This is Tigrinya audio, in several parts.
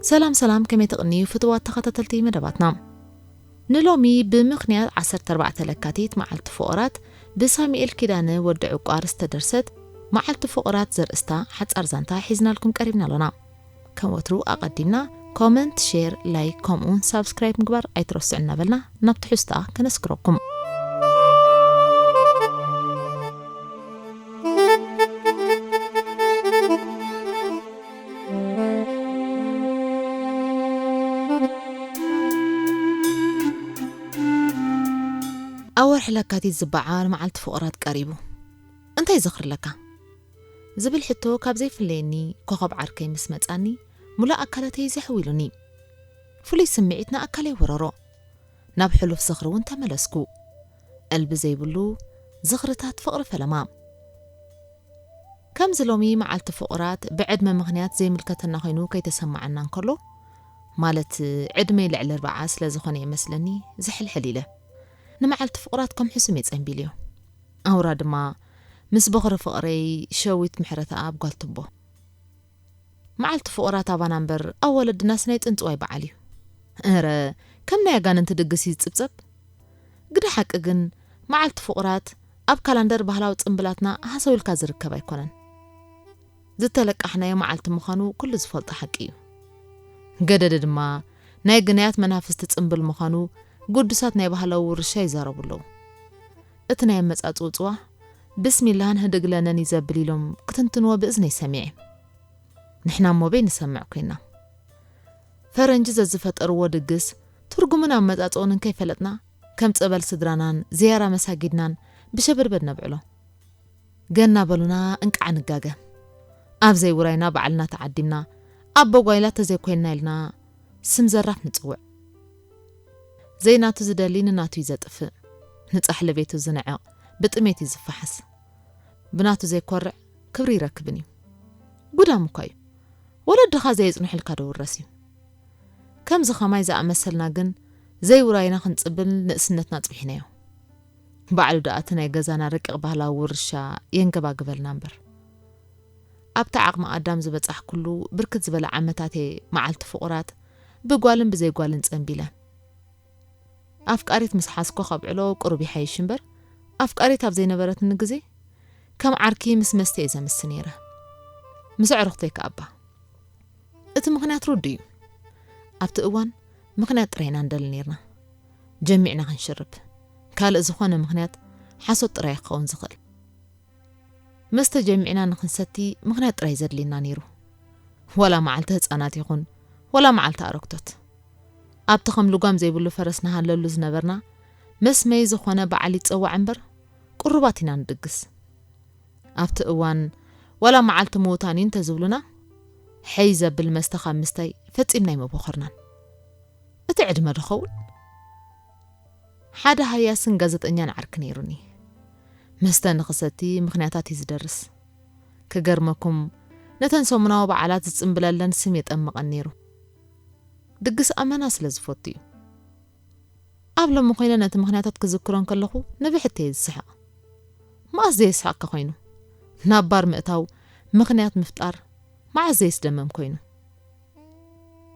ሰላም ሰላም፣ ከመይ ትቕንዩ ፍትዋት ተኸታተልቲ መደባትና? ንሎሚ ብምኽንያት ዓሰርተ ኣርባዕተ ለካቲት መዓልቲ ፍቑራት ብሳሙኤል ኪዳነ ወዲ ዕቋር ዝተደርሰት መዓልቲ ፍቑራት ዘርእስታ ሓጻር ዛንታ ሒዝናልኩም ቀሪብና ኣሎና። ከም ወትሩ ኣቐዲምና ኮመንት፣ ሼር፣ ላይክ ከምኡውን ሳብስክራይብ ምግባር ኣይትረስዑ እናበልና ናብ ትሕዝቶኣ ከነስክረኩም። ኣብ ወርሒ ለካቲት ዝበዓል መዓልቲ ፍቑራት ቀሪቡ። እንታይ ዝኽሪ ኣለካ? ዝብል ሕቶ ካብ ዘይፍለየኒ ኮኸብ ዓርከይ ምስ መጻኒ፣ ሙሉእ ኣካላተይ ዘሕዊሉኒ። ፍሉይ ስምዒት ንኣካለይ ወረሮ። ናብ ሕሉፍ ዝኽሪ እውን ተመለስኩ። ዕልቢ ዘይብሉ ዝኽርታት ፍቕሪ ፈለማ። ከምዚ ሎሚ መዓልቲ ፍቑራት ብዕድመ ምኽንያት ዘይምልከተና ኮይኑ ከይተሰማዓና እንከሎ፣ ማለት ዕድመይ ልዕሊ ኣርብዓ ስለ ዝኾነ ይመስለኒ ዝሕልሕል ኢለ። ንመዓልቲ ፍቑራት ከም ሕሱም እየ ጸንቢልዮ። ኣውራ ድማ ምስ በኹሪ ፍቕረይ ሸዊት ምሕረተኣብ ጓል ትቦ። መዓልቲ ፍቑራት ኣባና እምበር ኣብ ወለድናስ ናይ ጽንጽዋይ በዓል እዩ። እረ፣ ከም ናይ ኣጋንንቲ ድግስ እዩ ዝጽብጸብ። ግደ ሓቂ ግን፣ መዓልቲ ፍቑራት ኣብ ካላንደር ባህላዊ ጽምብላትና ሃሰው ኢልካ ዝርከብ ኣይኮነን። ዝተለቃሕናዮ መዓልቲ ምዃኑ ኩሉ ዝፈልጦ ሓቂ እዩ። ገደደ ድማ፣ ናይ ግናያት መናፍስቲ ጽምብል ምዃኑ ግዱሳት ናይ ባህላዊ ውርሻ ይዛረቡ ኣለዉ። እቲ ናይ ኣመጻጽኡ ጽዋ፣ ብስሚላህን ህድግ ለነን እዩ ዘብል ኢሎም ክትንትንዎ ብእዝነይ ሰሚዐ። ንሕና እሞ በይ ንሰምዕ ኮይና። ፈረንጂ ዘዝፈጠርዎ ድግስ ትርጉምን ኣመጻጽኡን እንከይፈለጥና፣ ከም ጸበል ስድራናን ዝያራ መሳጊድናን ብሸበድበድ ነብዕሎ። ገና በሉና እንቃዕ ንጋገ። ኣብ ዘይውራይና ባዕልና ተዓዲምና፣ ኣቦ ጓይላ ተዘይኮይንና ኢልና ስም ዘራፍ ንጽውዕ። ዘይናቱ ዝደሊ ንናቱ እዩ ዘጥፍእ። ንጻሕሊ ቤቱ ዝንዕቕ ብጥሜት እዩ ዝፈሓስ። ብናቱ ዘይኮርዕ ክብሪ ይረክብን እዩ። ጉዳም እኳ እዩ። ወለድኻ ዘየጽንሑልካ ዶ ውረስ እዩ? ከምዚ ኸማይ ዝኣመሰልና ግን ዘይውራይና ክንጽብል ንእስነትና ጽቢሕናዮ። ባዕሉ ደኣ እቲ ናይ ገዛና ረቂቕ ባህላዊ ውርሻ የንገባግበልና እምበር። ኣብቲ ዓቕሚ ኣዳም ዝበጻሕኩሉ ብርክት ዝበለ ዓመታት እየ መዓልቲ ፍቑራት ብጓልን ብዘይጓልን ጸንቢለ። ኣፍቃሪት ምስ ሓዝኮ ከብዕሎ ቁሩብ ይሓይሽ እምበር፣ ኣፍቃሪት ኣብ ዘይነበረትኒ ግዜ ከም ዓርኪ ምስ መስተ እየ ዘምሲ ነይረ። ምስ ኣዕሩኽተይ ከኣባ። እቲ ምኽንያት ርዱእ እዩ። ኣብቲ እዋን ምኽንያት ጥራይ ኢና ንደሊ ነይርና። ጀሚዕና ክንሽርብ። ካልእ ዝኾነ ምኽንያት ሓሶት ጥራይ ክኸውን ዝኽእል። መስተ ጀሚዕና ንኽንሰቲ ምኽንያት ጥራይ ዘድልየና ነይሩ። ዋላ መዓልቲ ህጻናት ይኹን፣ ዋላ መዓልቲ ኣረግቶት። ኣብቲ ከም ልጓም ዘይብሉ ፈረስ ንሃለሉ ዝነበርና፣ መስመይ ዝኾነ በዓል ይጸዋዕ እምበር፣ ቁሩባት ኢና ንድግስ። ኣብቲ እዋን፣ ዋላ መዓልቲ ምውታን እዩ እንተዝብሉና፣ ሕይ ዘብል መስተ ካብ ምስታይ ፈጺምና ኣይመቦኸርናን። እቲ ዕድመ ዶ ኸውን? ሓደ ሃያስን ጋዜጠኛን ዓርኪ ነይሩኒ። መስተ ንኽሰቲ ምኽንያታት እዩ ዝደርስ። ክገርመኩም፣ ነተን ሰሙናዊ በዓላት ዝጽምብለለን ስም የጠምቐን ነይሩ። ድግስ ኣመና ስለ ዝፈቱ እዩ። ኣብ ሎሚ ኮይነ ነቲ ምኽንያታት ክዝክሮ እንከለኹ ንብሕቲ እየ ዝስሕቕ። መኣስ ዘየስሕቕካ ኮይኑ? ናብ ባር ምእታው ምኽንያት ምፍጣር መዓስ ዘየስደምም ኮይኑ?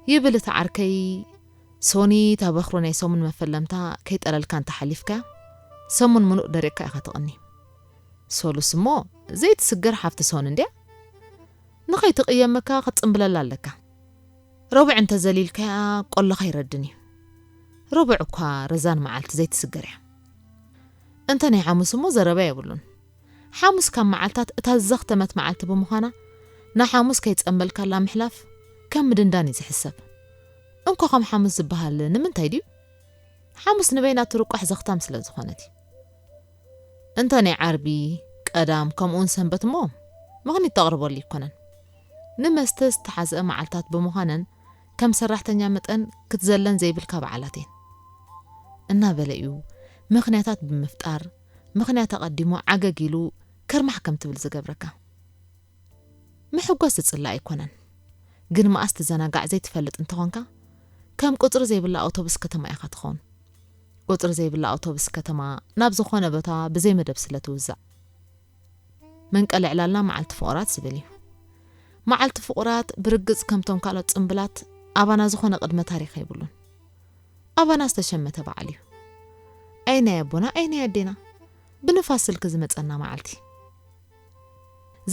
ይብል እቲ ዓርከይ። ሶኒ፣ እታ በኽሩ ናይ ሰሙን መፈለምታ ከይጠለልካ እንተሓሊፍካያ፣ ሰሙን ምሉእ ደሪቕካ ኢኻ ትቕኒ። ሶሉስ እሞ ዘይትስገር ሓፍቲ ሶኒ እንድያ። ንኸይትቕየመካ ክትጽምብለላ ኣለካ። ረቡዕ እንተዘሊልካያ ቆሎኻ ኣይረድን እዩ። ረቡዕ እኳ ረዛን መዓልቲ ዘይትስገር እያ። እንተ ናይ ሓሙስ እሞ ዘረባ የብሉን። ሓሙስ ካብ መዓልታት እታ ዘኽተመት መዓልቲ ብምዃና፣ ንሓሙስ ከይጸንበልካላ ምሕላፍ ከም ምድንዳን እዩ ዝሕሰብ። እንኮ ከም ሓሙስ ዝበሃል ንምንታይ ድዩ? ሓሙስ ንበይና ትርቋሕ ዘኽታም ስለ ዝኾነት እዩ። እንተ ናይ ዓርቢ፣ ቀዳም፣ ከምኡውን ሰንበት እሞ ምኽኒት ተቕርበሉ ኣይኮነን። ንመስተ ዝተሓዝአ መዓልታት ብምዃነን ከም ሰራሕተኛ መጠን ክትዘለን ዘይብልካ በዓላት እየን። እናበለ እዩ ምኽንያታት ብምፍጣር፣ ምኽንያት ኣቐዲሙ ዓገግ ኢሉ ከርማሕ ከም ትብል ዝገብረካ። ምሕጓስ ዝጽላእ ኣይኮነን። ግን መኣስ ትዘናጋዕ ዘይትፈልጥ እንተኾንካ፣ ከም ቁጽሪ ዘይብላ ኣውቶቡስ ከተማ ኢኻ ትኸውን። ቁጽሪ ዘይብላ ኣውቶቡስ ከተማ ናብ ዝኾነ ቦታ ብዘይ መደብ ስለ ትውዛዕ። መንቀሊ ዕላልና መዓልቲ ፍቑራት ዝብል እዩ። መዓልቲ ፍቑራት ብርግጽ ከምቶም ካልኦት ጽምብላት ኣባና ዝኾነ ቅድመ ታሪኽ የብሉን። ኣባና ዝተሸመተ በዓል እዩ። ኣይ ናይ ኣቦና ኣይ ናይ ኣዴና፣ ብንፋስ ስልኪ ዝመጸና መዓልቲ።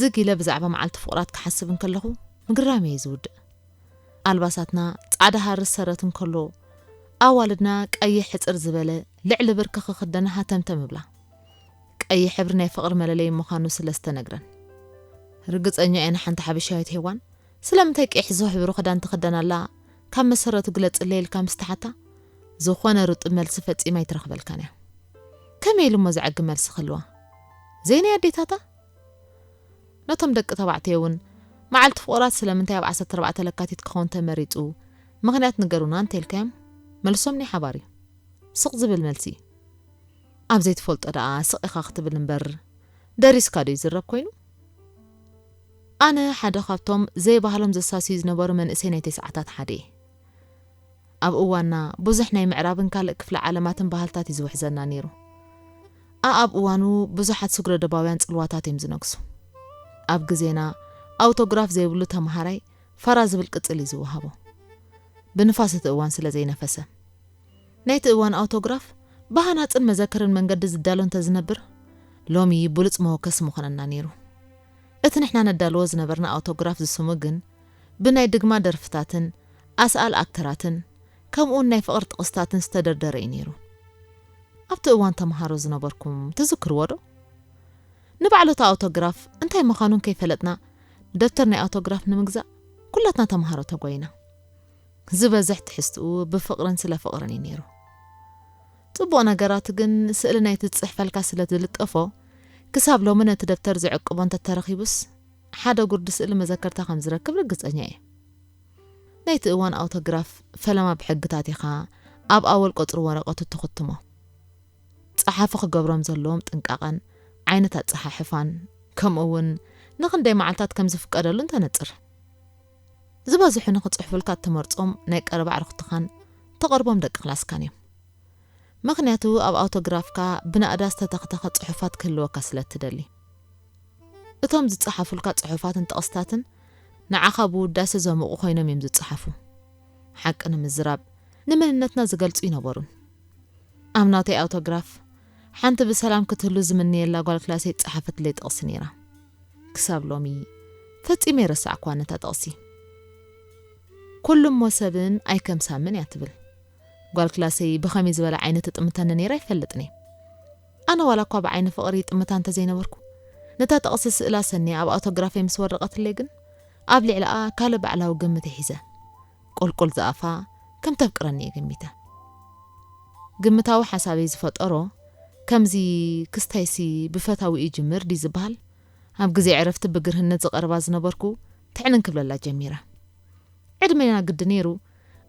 ዝግ ኢለ ብዛዕባ መዓልቲ ፍቑራት ክሓስብ እንከለኹ፣ ምግራም እየ ዝውድእ። ኣልባሳትና ጻዕዳ ሃሪ ሰረት እንከሎ፣ ኣዋልድና ቀይሕ ሕጽር ዝበለ ልዕሊ ብርኪ ክኽደና ሃተምተም እብላ። ቀይሕ ሕብሪ ናይ ፍቕሪ መለለይ ምዃኑ ስለ ዝተነግረን። ርግጸኛ እየ ንሓንቲ ሓበሻዊት ሄዋን ስለምንታይ ቀይሕ ዝሕብሩ ክዳን ትኽደን ኣላ፣ ካብ መሰረቱ ግለጽለይ ኢልካ ምስ ተሓታ፣ ዝኾነ ርጡብ መልሲ ፈጺማ ኣይትረኽበልካን እያ። ከመይ ኢሉ እሞ ዘዕግብ መልሲ ክህልዋ? ዘይናይ ኣዴታታ? ነቶም ደቂ ተባዕትዮ እውን መዓልቲ ፍቑራት ስለምንታይ ኣብ ዓሰርተ ኣርባዕተ ለካቲት ክኸውን ተመሪጹ ምኽንያት ንገሩና እንተኢልካዮም፣ መልሶም ናይ ሓባር እዩ። ስቕ ዝብል መልሲ እዩ። ኣብ ዘይትፈልጦ ደኣ ስቕ ኢኻ ክትብል እምበር፣ ደሪስካ ዶ ይዝረብ ኮይኑ? ኣነ ሓደ ካብቶም ዘይባህሎም ዘሳስዩ ዝነበሩ መንእሰይ ናይ ተስዓታት ሓደ እየ። ኣብ እዋንና ብዙሕ ናይ ምዕራብን ካልእ ክፍለ ዓለማትን ባህልታት እዩ ዝውሕዘና ነይሩ። ኣኣብ እዋኑ ብዙሓት ስግረ ደባውያን ጽልዋታት እዮም ዝነግሱ። ኣብ ግዜና ኣውቶግራፍ ዘይብሉ ተምሃራይ ፋራ ዝብል ቅጽል እዩ ዝወሃቦ። ብንፋስ እቲ እዋን ስለ ዘይነፈሰ። ናይቲ እዋን ኣውቶግራፍ ብሃናጽን መዘክርን መንገዲ ዝዳሎ እንተዝነብር፣ ሎሚ ብሉጽ መወከሲ ምኾነና ነይሩ። እቲ ንሕና ነዳልዎ ዝነበርና ኣውቶግራፍ ዝስሙ ግን ብናይ ድግማ ደርፍታትን ኣስኣል ኣክተራትን ከምኡውን ናይ ፍቕሪ ጥቕስታትን ዝተደርደረ እዩ ነይሩ። ኣብቲ እዋን ተምሃሮ ዝነበርኩም ትዝክርዎ ዶ? ንባዕሉ እቲ ኣውቶግራፍ እንታይ ምዃኑን ከይፈለጥና ደብተር ናይ ኣውቶግራፍ ንምግዛእ ኩላትና ተምሃሮ ተጓይና። ዝበዝሕ ትሕዝትኡ ብፍቕርን ስለ ፍቕርን እዩ ነይሩ። ጽቡቕ ነገራት ግን ስእሊ ናይቲ ዝጽሕፈልካ ስለ ዝልጠፎ ክሳብ ሎሚ ነቲ ደብተር ዝዕቅቦ እንተተረኺቡስ ሓደ ጉርዲ ስእሊ መዘከርታ ከም ዝረክብ ርግጸኛ እየ። ናይቲ እዋን ኣውቶግራፍ ፈለማ ብሕግታት ኢኻ ኣብ ኣወል ቆጽሪ ወረቐቱ ትኹትሞ። ጸሓፊ ክገብሮም ዘለዎም ጥንቃቐን ዓይነት ኣጸሓሕፋን ከምኡ እውን ንኽንደይ መዓልታት ከም ዝፍቀደሉን ተነጽር። ዝበዝሑ ንኽጽሕፉልካ እትመርጾም ናይ ቀረባ ኣዕሩኽትኻን ተቐርቦም ደቂ ክላስካን እዮም። ምኽንያቱ ኣብ ኣውቶግራፍካ ብናእዳ ዝተተኽተኸ ጽሑፋት ክህልወካ ስለ እትደሊ። እቶም ዝጸሓፉልካ ጽሑፋትን ጥቕስታትን ንዓኻ ብውዳሰ ዘሙቑ ኮይኖም እዮም ዝጸሓፉ። ሓቂ ንምዝራብ ንመንነትና ዝገልጹ ይነበሩን። ኣብ ናተይ ኣውቶግራፍ ሓንቲ ብሰላም ክትህሉ ዝምንየላ ጓል ክላሰይ ዝጸሓፈትለይ ጥቕሲ ነይራ። ክሳብ ሎሚ ፈጺመ ይረሳዕኳ ነታ ጥቕሲ። ኩሉ እሞ ሰብን ኣይከምሳምን እያ ትብል። ጓል ክላሰይ ብኸመይ ዝበለ ዓይነት ትጥምተኒ ነይራ ኣይፈልጥን እየ። ኣነ ዋላ እኳ ብዓይኒ ፍቕሪ ይጥምታ እንተዘይነበርኩ፣ ነታ ጥቕሲ ስእላ ሰንያ ኣብ ኣውቶግራፈይ ምስ ወረቐትለይ ግን ኣብ ልዕሊኣ ካልእ ባዕላዊ ግምት ሒዘ። ቁልቁል ዝኣፋ ከም ተፍቅረኒ እየ ገሚተ። ግምታዊ ሓሳበይ ዝፈጠሮ ከምዚ ክስታይሲ ብፈታዊ ይጅምር ድዩ ዝበሃል፣ ኣብ ግዜ ዕረፍቲ ብግርህነት ዝቐርባ ዝነበርኩ ትዕንን ክብለላ ጀሚረ። ዕድሜና ግዲ ነይሩ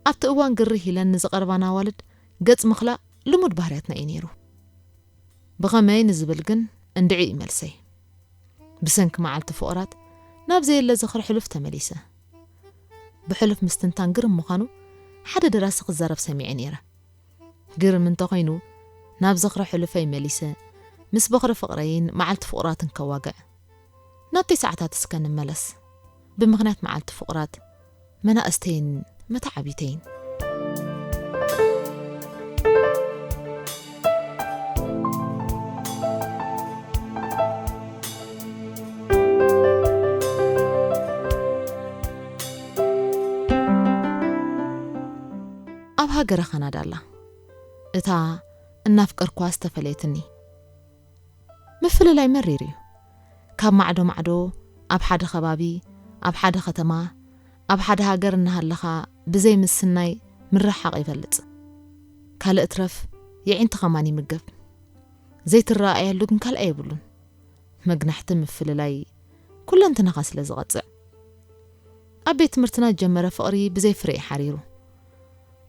ኣብቲ እዋን ግርህ ኢለን ንዝቐርባና ኣዋልድ ገጽ ምኽላእ ልሙድ ባህርያትና እዩ ነይሩ። ብኸመይ ንዝብል ግን እንድዒ እዩ መልሰይ። ብሰንኪ መዓልቲ ፍቑራት ናብ ዘየለ ዝኽሪ ሕሉፍ ተመሊሰ። ብሕሉፍ ምስትንታን ግርም ምዃኑ ሓደ ደራሲ ክዛረብ ሰሚዐ ነይረ። ግርም እንተኾይኑ ናብ ዝኽሪ ሕሉፈይ መሊሰ ምስ በኽሪ ፍቕረይን መዓልቲ ፍቑራትን ከዋግዕ። ናብተይ ሰዓታት እስከ ንመለስ። ብምኽንያት መዓልቲ ፍቑራት መናእስተይን መተዓቢተይን። ኣብ ሃገረ ካናዳ ኣላ እታ እናፍቀርኳ ዝተፈለየትኒ። ምፍልላይ መሪር እዩ። ካብ ማዕዶ ማዕዶ ኣብ ሓደ ከባቢ፣ ኣብ ሓደ ከተማ፣ ኣብ ሓደ ሃገር እናሃለኻ ብዘይ ምስናይ ምርሕሓቕ ይበልጽ። ካልእ እትረፍ የዒንቲ ከማን ይምገብ። ዘይትረኣኣየሉ ግን ካልኣ የብሉን። መግናሕቲ ምፍልላይ ኩለንትናኻ ስለ ዝቐጽዕ። ኣብ ቤት ትምህርትና ዝጀመረ ፍቕሪ ብዘይ ፍረ እዩ ሓሪሩ።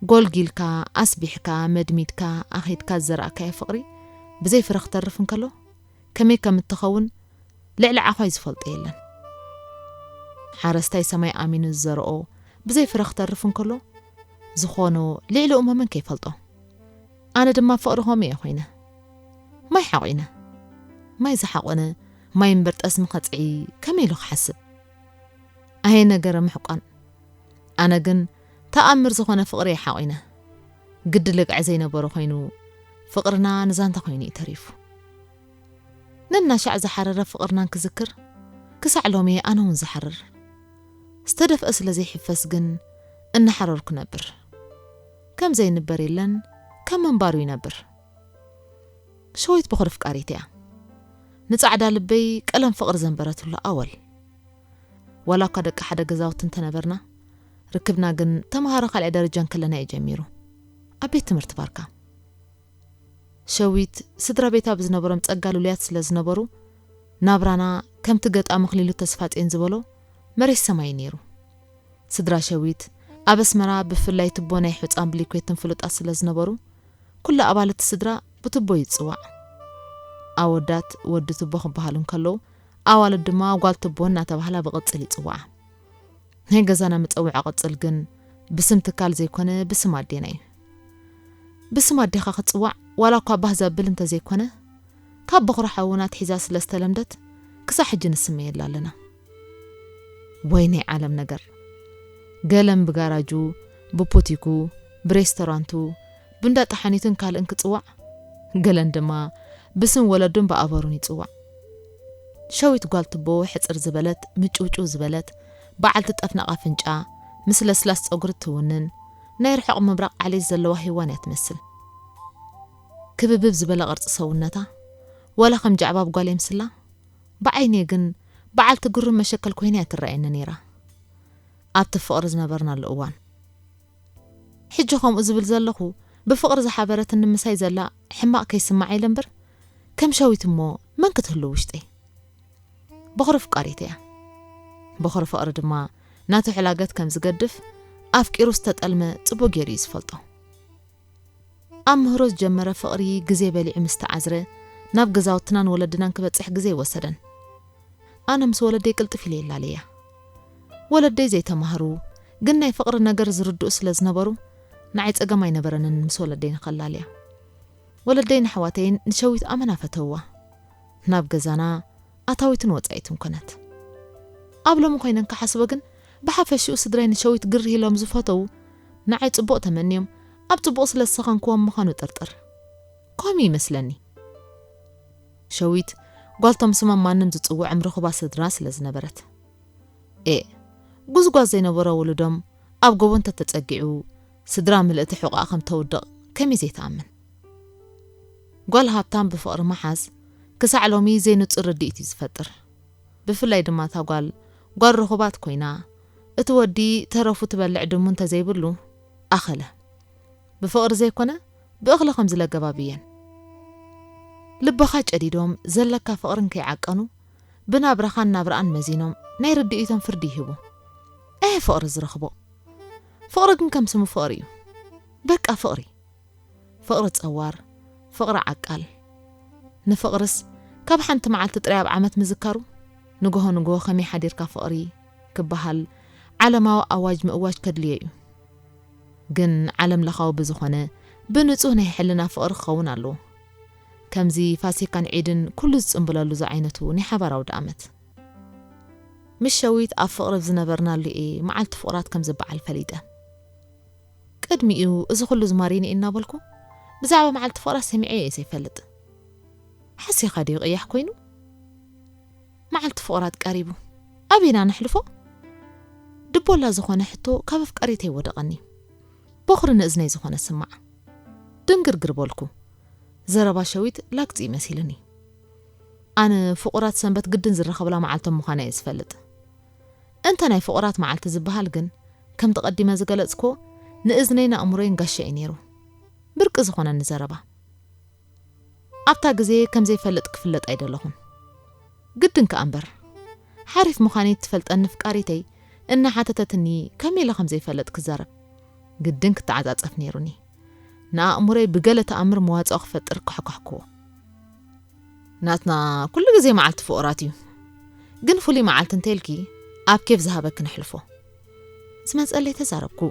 ጎልጊልካ፣ ኣስቢሕካ፣ መድሚድካ፣ ኣኺድካ ዝዘራእካዮ ፍቕሪ ብዘይ ፍረ ክተርፍ እንከሎ ከመይ ከም እትኸውን ልዕሊ ዓዃይ ዝፈልጦ የለን። ሓረስታይ ሰማይ ኣሚኑ ዝዘርኦ ብዘይ ፍረ ክተርፍ እንከሎ ዝኾኖ ልዕሊ እሞ መን ከይፈልጦ? ኣነ ድማ ፍቕሪ ከምኡ እየ ኮይነ። ማይ ሓቒነ። ማይ ዝሓቖነ ማይ እምበር ጠስሚ ከጽዒ ከመይ ኢሉ ክሓስብ? ኣየ ነገረ ምሕቋን። ኣነ ግን ተኣምር ዝኾነ ፍቕሪ እየ ሓቒነ። ግዲ ልግዐ ዘይነበሮ ኮይኑ፣ ፍቕርና ንዛንታ ኮይኑ እዩ ተሪፉ። ነናሻዕ ዝሓረረ ፍቕርናን ክዝክር፣ ክሳዕ ሎሚ ኣነ እውን ዝሓርር። ዝተደፍአ ስለ ዘይሕፈስ ግን እናሓረርኩ ነብር። ከም ዘይንበር የለን፣ ከም ምንባሩ ይነብር። ሸዊት በኹሪ ፍቃሪት እያ። ንጻዕዳ ልበይ ቀለም ፍቕሪ ዘንበረትሉ ኣወል። ዋላ እኳ ደቂ ሓደ ገዛውቲ እንተነበርና፣ ርክብና ግን ተምሃሮ ካልኣይ ደረጃ እንከለና እዩ ጀሚሩ። ኣብ ቤት ትምህርቲ ባርካ። ሸዊት ስድራ ቤታ ብዝነበሮም ጸጋ ልሉያት ስለ ዝነበሩ፣ ናብራና ከምቲ ገጣሚ ኣኽሊሉ ተስፋጼን ዝበሎ መሬት ሰማይ ነይሩ። ስድራ ሸዊት ኣብ ኣስመራ ብፍላይ ትቦ ናይ ሑጻን ብሊኮትን ፍሉጣት ስለ ዝነበሩ፣ ኩሉ ኣባል እቲ ስድራ ብትቦ ይጽዋዕ። ኣወዳት ወዲ ትቦ ክበሃሉ እንከለዉ፣ ኣዋልድ ድማ ጓል ትቦ እናተባህላ ብቕጽል ይጽዋዓ። ናይ ገዛና መጸውዒ ቅጽል ግን ብስም ትካል ዘይኮነ ብስም ኣዴና እዩ። ብስም ኣዴኻ ክትጽዋዕ ዋላ እኳ ባህ ዘብል እንተዘይኮነ፣ ካብ በኹሪ ሓውና ኣትሒዛ ስለ ዝተለምደት ክሳዕ ሕጂ ንስመየላ ኣለና። ወይ ናይ ዓለም ነገር! ገለን ብጋራጁ፣ ብፑቲኩ፣ ብሬስቶራንቱ፣ ብእንዳ ጠሓኒቱን ካልእን ክጽዋዕ፣ ገለን ድማ ብስም ወለዱን ብኣበሩን ይጽዋዕ። ሸዊት ጓል ትቦ ሕጽር ዝበለት፣ ምጭውጭው ዝበለት፣ በዓልቲ ጠፍናቕ ኣፍንጫ፣ ምስ ለስላስ ጸጉሪ ትውንን፣ ናይ ርሑቕ ምብራቕ ዓሌት ዘለዋ ሄዋን እያ ትመስል። ክብብብ ዝበለ ቅርጺ ሰውነታ፣ ዋላ ከም ጃዕባብ ጓል የምስላ፣ ብዓይነይ ግን በዓልቲ ግሩም መሸከል ኮይና እያ ትረኣየኒ ነይራ። ኣብቲ ፍቕሪ ዝነበርናሉ እዋን። ሕጂ ከምኡ ዝብል ዘለኹ፣ ብፍቕሪ ዝሓበረትኒ ምሳይ ዘላ ሕማቕ ከይስማዓ ኢለ እምበር፣ ከም ሸዊት እሞ መን ክትህሉ ውሽጠይ? በኹሪ ፍቃሪት እያ። በኹሪ ፍቕሪ ድማ ናቱ ሕላገት ከም ዝገድፍ፣ ኣፍቂሩ ዝተጠልመ ጽቡቕ ገይሩ እዩ ዝፈልጦ። ኣብ ምህሮ ዝጀመረ ፍቕሪ ግዜ በሊዑ ምስ ተዓዝረ፣ ናብ ገዛውትናን ወለድናን ክበጽሕ ግዜ ኣይወሰደን። ኣነ ምስ ወለደይ ቅልጥፍ ኢለ የላልያ። ወለደይ ዘይተማህሩ፣ ግን ናይ ፍቕሪ ነገር ዝርድኡ ስለ ዝነበሩ፣ ንዓይ ጸገም ኣይነበረንን ምስ ወለደይ ንኸላልያ። ወለደይ ንኣሕዋተይን ንሸዊት ኣመና ፈተውዋ። ናብ ገዛና ኣታዊትን ወጻኢትን ኮነት። ኣብ ሎሚ ኮይነን ክሓስቦ ግን፣ ብሓፈሽኡ ስድራይ ንሸዊት ግርህ ኢሎም ዝፈተዉ፣ ንዓይ ጽቡቕ ተመንዮም፣ ኣብ ጽቡቕ ስለ ዝሰኸንክዎም ምዃኑ ጥርጥር። ከምኡ ይመስለኒ። ሸዊት ጓልቶም ስሞም ማንም ዝጽውዕም ርኹባት ስድራ ስለ ዝነበረት። ኤእ፣ ጉዝጓዝ ዘይነበሮ ውሉዶም ኣብ ጎቦ እንተተጸጊዑ፣ ስድራ ምልእቲ ሕቖኣ ከም ተውድቕ ከመይ ዘይትኣምን? ጓል ሃብታም ብፍቕሪ ምሓዝ ክሳዕ ሎሚ ዘይንጹር ርድኢት እዩ ዝፈጥር። ብፍላይ ድማ እታ ጓል፣ ጓል ርኹባት ኮይና፣ እቲ ወዲ ተረፉ ትበልዕ ድሙ እንተዘይብሉ፣ ኣኸለ። ብፍቕሪ ዘይኮነ፣ ብእኽሊ ከም ዝለገባብ እየን። ልብኻ ጨዲዶም ዘለካ ፍቕርን ከይዓቀኑ፣ ብናብራኻን ናብርኣን መዚኖም ናይ ርድኢቶም ፍርዲ ይህቡ። እህ ፍቕሪ ዝረኽቦ። ፍቕሪ ግን ከም ስሙ ፍቕሪ እዩ። በቃ ፍቕሪ። ፍቕሪ ጸዋር፣ ፍቕሪ ዓቃል። ንፍቕርስ ካብ ሓንቲ መዓልቲ ጥራይ ኣብ ዓመት ምዝካሩ፣ ንግሆ ንግሆ ከመይ ሓዲርካ ፍቕሪ ክበሃል ዓለማዊ ኣዋጅ ምእዋጅ ከድልዮ እዩ። ግን ዓለም ለኻዊ ብዝኾነ ብንጹህ ናይ ሕልና ፍቕሪ ክኸውን ኣለዎ። ከምዚ ፋሲካን ዒድን ኩሉ ዝጽምብለሉ ዝዓይነቱ ናይ ሓባር ኣውደኣመት። ምስ ሸዊት ኣብ ፍቕሪ ኣብ ዝነበርናሉ እየ መዓልቲ ፍቑራት ከም ዝበዓል ፈሊጠ። ቅድሚኡ እዚ ኩሉ ዝማሬኒ እናበልኩ ብዛዕባ መዓልቲ ፍቑራት ሰሚዐ እየ ዘይፈልጥ። ሓሲኻ ድዩ ቅያሕ ኮይኑ? መዓልቲ ፍቑራት ቀሪቡ። ኣበይና ነሕልፎ? ድቦላ ዝኾነ ሕቶ ካብ ኣፍቃሪተይ ወደቐኒ። በኹሪ ንእዝነይ ዝኾነ ስማዕ። ድንግርግር በልኩ። ዘረባ ሸዊት ላግጺ መሲልኒ። ኣነ ፍቑራት ሰንበት ግድን ዝራኸብላ መዓልቶም ምዃና እየ ዝፈልጥ። እንተ ናይ ፍቑራት መዓልቲ ዝበሃል ግን፣ ከምቲ ቀዲመ ዝገለጽክዎ፣ ንእዝነይን ኣእምሮይን ጋሻ እዩ ነይሩ። ብርቂ ዝኾነኒ ዘረባ። ኣብታ ግዜ ከም ዘይፈልጥ ክፍለጥ ኣይደለኹን። ግድን ከኣ እምበር፣ ሓሪፍ ምዃነይ እትፈልጠኒ ፍቃሪተይ እናሓተተትኒ ከመይ ኢለ ከም ዘይፈልጥ ክዛረብ ግድን ክተዓጻጸፍ ነይሩኒ። ንኣእምሮይ ብገለ ተኣምር መዋጽኦ ክፈጥር ኳሕኳሕክዎ። ናትና ኩሉ ግዜ መዓልቲ ፍቑራት እዩ፣ ግን ፍሉይ መዓልቲ እንተይልኪ ኣብ ኬፍ ዝሃበኪ ነሕልፎ። ዝመጸለይ ተዛረብኩ።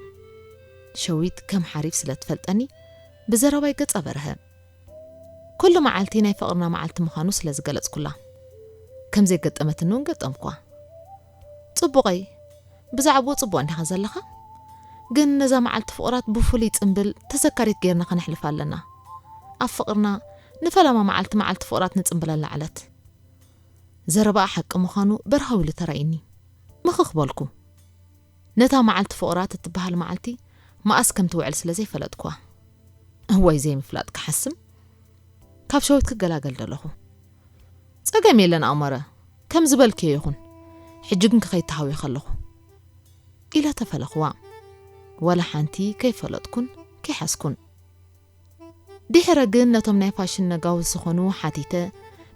ሸዊት ከም ሓሪፍ ስለ ትፈልጠኒ ብዘረባይ ገጻ በርሀ። ኩሉ መዓልቲ ናይ ፍቕርና መዓልቲ ምዃኑ ስለ ዝገለጽኩላ፣ ከም ዘይገጠመትኒ እውን ገጠምኳ። ጽቡቐይ፣ ብዛዕባኡ ጽቡቕ እንዲኻ ዘለኻ? ግን ነዛ መዓልቲ ፍቑራት ብፍሉይ ጽምብል ተዘካሪት ጌርና ከነሕልፋ ኣለና። ኣብ ፍቕርና ንፈለማ መዓልቲ መዓልቲ ፍቑራት ንጽምብል ኣላዕለት። ዘረባኣ ሓቂ ምዃኑ በርሃው ኢሉ ተራእዩኒ። ምኽኽ በልኩ። ነታ መዓልቲ ፍቑራት እትበሃል መዓልቲ መኣስ ከም ትውዕል ስለ ዘይፈለጥኩዋ። እዋይ ዘይምፍላጥ ክሓስም፣ ካብ ሸዊት ክገላገል ደለኹ። ጸገም የለን ኣሞረ፣ ከም ዝበልክዮ ይኹን። ሕጂ ግን ክኸይድ ተሃዊኸ ኣለኹ። ኢለ ተፈለኽዋ። ወላ ሓንቲ ከይፈለጥኩን ከይሓዝኩን። ድሕረ ግን ነቶም ናይ ፋሽን ነጋውስ ዝኾኑ ሓቲተ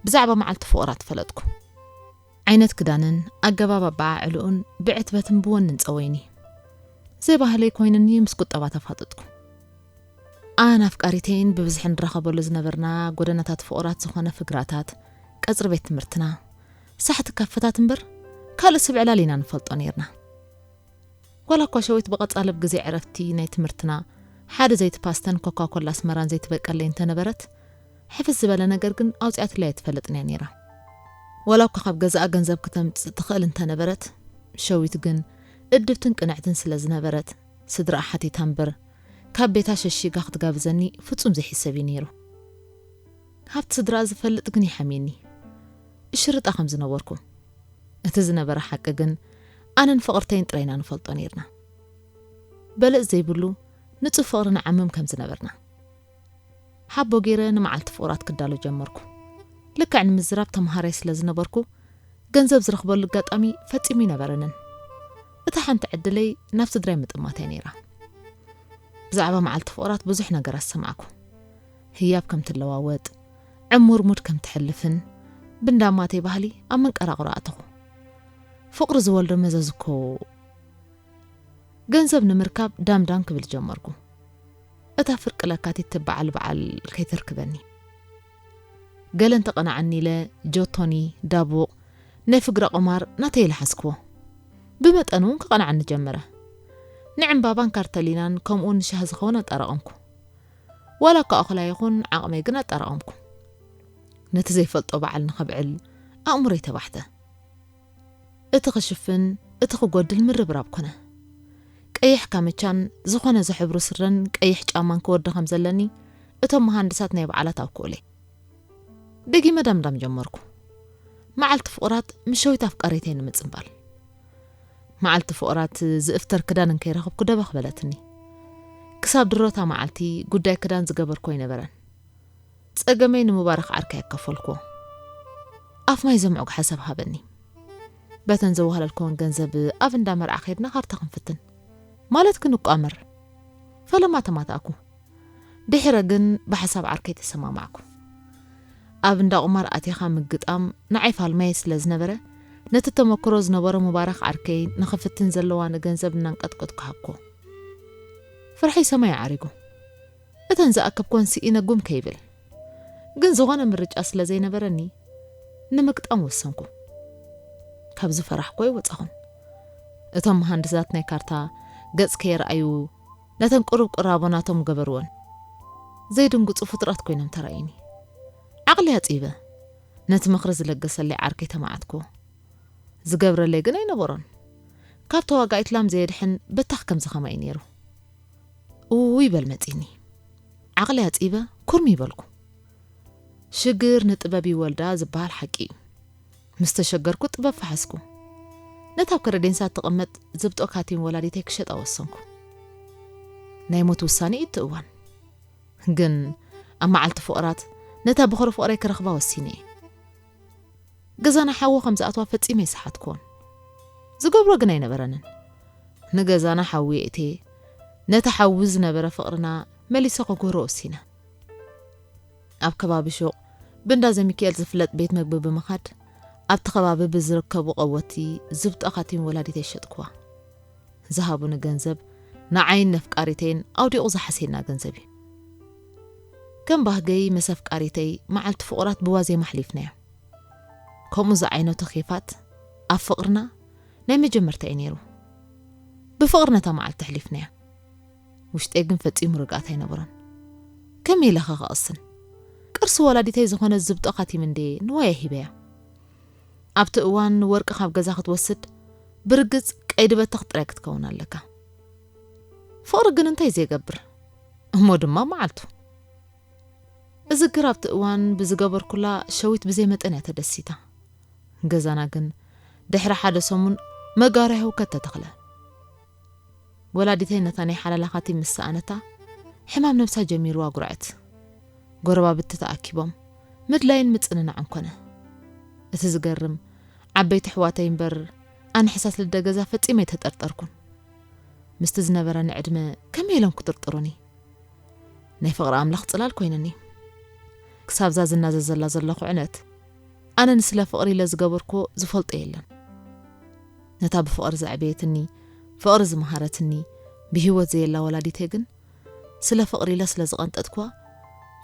ብዛዕባ መዓልቲ ፍቑራት ፈለጥኩ። ዓይነት ክዳንን ኣገባብ ኣበዓዕልኡን ብዕትበትን ብወንን ጸወይኒ። ዘይባህለይ ኮይኑኒ ምስ ቁጠባ ተፋጠጥኩ። ኣን ኣፍቃሪተይን ብብዝሒ ንራኸበሉ ዝነበርና ጎደናታት ፍቑራት ዝኾነ ፍግራታት፣ ቀጽሪ ቤት ትምህርትና፣ ሳሕቲ ካፈታት እምበር ካልእ ስብ ዕላል ኢና ንፈልጦ ነይርና። ዋላ እኳ ሸዊት ብቐጻሊ ኣብ ግዜ ዕረፍቲ ናይ ትምህርትና ሓደ ዘይትፓስተን ኮካ ኮላ ኣስመራን ዘይትበቀለይ እንተነበረት፣ ሕፍስ ዝበለ ነገር ግን ኣውጺኣትለይ ኣይትፈልጥን እያ ነይራ። ዋላ እኳ ካብ ገዛኣ ገንዘብ ክተምጽእ ትኽእል እንተነበረት፣ ሸዊት ግን እድብትን ቅንዕትን ስለ ዝነበረት፣ ስድራኣ ሓቲታ እምበር፣ ካብ ቤታ ሸሺጋ ክትጋብዘኒ ፍጹም ዘይሕሰብ እዩ ነይሩ። ሃብቲ ስድራኣ ዝፈልጥ ግን ይሓምየኒ። እሽርጣ ከም ዝነበርኩ። እቲ ዝነበረ ሓቂ ግን፣ ኣነን ፍቕርተይን ጥራይ ኢና ንፈልጦ ነይርና። በለጽ ዘይብሉ ንጹህ ፍቕሪ ንዓምም ከም ዝነበርና። ሓቦ ገይረ ንመዓልቲ ፍቑራት ክዳሎ ጀመርኩ። ልክዕ ንምዝራብ ተምሃራይ ስለ ዝነበርኩ፣ ገንዘብ ዝረኽበሉ ኣጋጣሚ ፈጺሙ ኣይነበረንን። እታ ሓንቲ ዕድለይ ናብ ስድራይ ምጥማት እያ ነይራ። ብዛዕባ መዓልቲ ፍቑራት ብዙሕ ነገራት ሰማዕኩ። ህያብ ከም ትለዋወጥ፣ ዕሙር ሙድ ከም ትሕልፍን፣ ብንዳማተይ ባህሊ ኣብ መንቀራቕሮ ኣተኹ። ፍቕሪ ዝወልዶ መዘዝ እኮ። ገንዘብ ንምርካብ ዳምዳም ክብል ጀመርኩ። እታ ፍርቂ ለካቲት ትበዓል በዓል ከይተርክበኒ። ገለ እንተቐናዓኒ ኢለ ጆቶኒ፣ ዳቡቕ፣ ናይ ፍግረ ቁማር ናተይ ኢለ ሓዝክዎ። ብመጠኑ እውን ክቐንዓኒ ጀመረ። ንዕምባባን ካርተሊናን ከምኡ ንሻህ ዝኸውን ኣጣራቐምኩ። ዋላ እኳ ኣኹላ ይኹን ዓቕመይ ግን ኣጣራቐምኩ። ነቲ ዘይፈልጦ በዓል ንኸብዕል ኣእምሮይ ተባሕተ። እቲ ክሽፍን እቲ ክጎድል ምርብራብ ኮነ። ቀይሕ ካምቻን ዝኾነ ዝሕብሩ ስረን ቀይሕ ጫማን ክወዲ ከም ዘለኒ እቶም መሃንድሳት ናይ በዓላት ኣውክኡለይ። ደጊመ ዳምዳም ጀመርኩ። መዓልቲ ፍቑራት ምስ ሸዊት ኣፍቃሪተይ ንምጽንባል። መዓልቲ ፍቑራት ዝእፍተር ክዳን እንከይረኸብኩ ደበኽ በለትኒ። ክሳብ ድሮታ መዓልቲ ጉዳይ ክዳን ዝገበርኩ ኣይነበረን። ጸገመይ ንምባረኽ ዓርከይ ኣካፈልኩዎ። ኣፍ ማይ ዘምዕጉ ሓሳብ ሃበኒ። በተን ዘዋህለልኩወን ገንዘብ ኣብ እንዳ መርዓ ከይድና ካርታ ክንፍትን ማለት ክንቋመር። ፈለማ ተማታእኩ። ድሕረ ግን ብሓሳብ ዓርከይ ተሰማማዕኩ። ኣብ እንዳ ቁማር ኣቲኻ ምግጣም ንዓይ ፋልማይ ስለ ዝነበረ፣ ነቲ ተመክሮ ዝነበሮ ሙባረኽ ዓርከይ ንኽፍትን ዘለዋ ንገንዘብ እናንቀጥቀጥኩ ሃብኩ። ፍርሐይ ሰማይ ዓሪጉ። እተን ዝኣከብኮን ስኢነ ጉም ከይብል። ግን ዝኾነ ምርጫ ስለ ዘይነበረኒ፣ ንምግጣም ወሰንኩ። ካብ ዝፈራሕኩ ኣይወጻኹን። እቶም መሃንድሳት ናይ ካርታ ገጽ ከየርኣዩ፣ ነተን ቅሩብ ቅራቦ ናቶም ገበርወን። ዘይድንግጹ ፍጡራት ኮይኖም ተራእዩኒ። ዓቕሊ ኣጺበ። ነቲ ምኽሪ ዝለገሰለይ ዓርከይ ተማዓትኩ። ዝገብረለይ ግን ኣይነበሮን። ካብ ተዋጋኢት ላም ዘየድሕን በታኽ ከምዚ ኸማይ ነይሩ። እውይ በል መጺኒ። ዓቕሊ ኣጺበ ኩርሚ በልኩ። ሽግር ንጥበብ ይወልዳ ዝበሃል ሓቂ እዩ። ምስ ተሸገርኩ ጥበብ ፈሓስኩ። ነታ ኣብ ከረዴንሳ እትቕመጥ ዝብጦ ካቲም ወላዲተይ ክሸጣ ወሰንኩ። ናይ ሞት ውሳኔ እዩ እቲ እዋን። ግን ኣብ መዓልቲ ፍቕራት ነታ በኹሪ ፍቕረይ ክረኽባ ወሲነ እየ። ገዛና ሓዊ ከም ዝኣትዋ ፈጺመ ኣይሰሓትኩዎን። ዝገብሮ ግን ኣይነበረንን። ንገዛና ሓዊ የእትየ፣ ነቲ ሓዊ ዝነበረ ፍቕርና መሊሰ ከጉህሮ ወሲነ። ኣብ ከባቢ ሹቕ ብእንዳ ዘሚካኤል ዝፍለጥ ቤት መግቢ ብምኻድ፣ ኣብቲ ከባቢ ብዝርከቡ ቀወቲ ዝብጦ ካቲም ወላዲተይ ሸጥኩዋ። ዝሃቡኒ ገንዘብ ንዓይን ነፍቃሪተይን ኣውዲቑ ዝሓሰየና ገንዘብ እዩ። ከም ባህገይ ምስ ኣፍቃሪተይ መዓልቲ ፍቑራት ብዋዜማ ኣሕሊፍናዮ። ከምኡ ዝዓይነቱ ኺፋት ኣብ ፍቕርና ናይ መጀመርታ እዩ ነይሩ። ብፍቕሪ ነታ መዓልቲ ኣሕሊፍናያ። ውሽጠይ ግን ፈጺሙ ርግኣት ኣይነበሮን። ከመይ ኢለ ኸ ክቕስን? ቅርሲ ወላዲተይ ዝኾነ ዝብጦ ካቲም እንዴ ንዋየ ሂበያ። ኣብቲ እዋን ወርቂ ካብ ገዛ ክትወስድ ብርግጽ ቀይዲ በተኽ ጥራይ ክትከውን ኣለካ። ፍቕሪ ግን እንታይ ዘይገብር እሞ ድማ መዓልቱ። እዝግር ኣብቲ እዋን ብዝገበርኩላ ሸዊት ብዘይ መጠን እያ ተደሲታ። ገዛና ግን ድሕሪ ሓደ ሰሙን መጋርያ ህውከት ተተኽለ። ወላዲተይ ነታ ናይ ሓላላኻቲ ምስ ሰኣነታ ሕማም ነብሳ ጀሚርዋ ጉርዐት። ጎረባብቲ ተኣኪቦም ምድላይን ምጽንናዕን ኮነ። እቲ ዝገርም ዓበይቲ ኣሕዋተይ እምበር ኣነ ሕሳስ ልደ ገዛ ፈጺመ ኣይተጠርጠርኩን። ምስቲ ዝነበረኒ ዕድመ ከመይ ኢሎም ክጥርጥሩኒ? ናይ ፍቕሪ ኣምላኽ ጽላል ኮይነኒ። ክሳብዛ ዝናዘዘላ ዘለኹ ዕለት ኣነ ንስለ ፍቕሪ ኢለ ዝገበርኩዎ ዝፈልጦ የለን። ነታ ብፍቕሪ ዘዕበየትኒ፣ ፍቕሪ ዝመሃረትኒ፣ ብህይወት ዘየላ ወላዲተይ ግን ስለ ፍቕሪ ኢለ ስለ ዝቐንጠጥኩዋ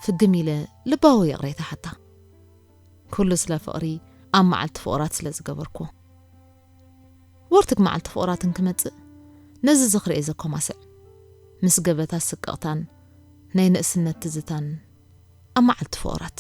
ፍግም ኢለ ልባዊ ይቕሬታ ሓታ። ኩሉ ስለ ፍቕሪ ኣብ መዓልቲ ፍቑራት ስለ ዝገበርኩዎ። ወርትግ መዓልቲ ፍቑራትን ክመጽእ ነዚ ዝኽሪ እየ ዘኮማስዕ። ምስ ገበታ ስቅቕታን ናይ ንእስነት ትዝታን ኣብ መዓልቲ ፍቑራት።